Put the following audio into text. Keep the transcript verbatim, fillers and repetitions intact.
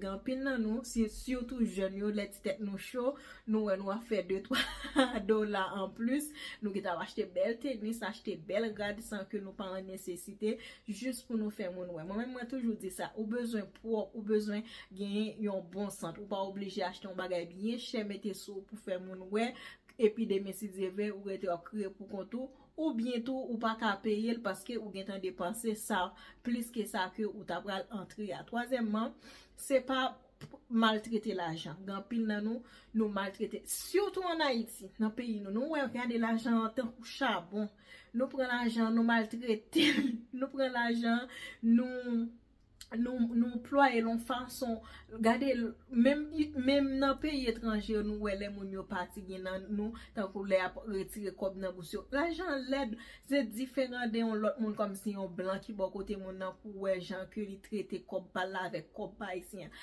Gen anpil nan nou, si, sitou jèn yo, lè ti tèt nou cho, nou wè nou ap fè de twa dola anplis, nou gentan ap achte bèl tenis, achte bèl rad san ke nou pa an nesesite, jis pou nou fè moun wè. Mwen menm, mwen toujou di sa, ou bezwen pwòp, ou bezwen genyen yon bon sant. Ou pa oblije achte yon bagay byen chè, mete sou ou pou fè moun wè, epi demen si Dye vle, ou rete w ap kriye pou kont ou, oubyen tou ou pa ka peye l paske ou gentan depanse sa, plis ke sa ke ou ta pral antre a. Twazyèmman, se pa maltrete lajan. Gen anpil nan nou, nou maltrete. Sitou ann Ayiti, nan peyi nou, nou wè, gade lajan an tankou chabon. Nou pran lajan an, nou maltrete l. Nou pran lajan an, nou nou, nou plwaye l yon fason, gade l, menm, menm nan peyi etranje, nou wè lè moun yo pati, gen nan nou, tankou lè y ap retire kòb nan bous yo. Lajan lèd, se diferan de yon lòt moun, kòmsi yon blan ki bò kote moun nan, pou wè jan ke li trete kòb pa l la avèk kòb pa ayisyen an.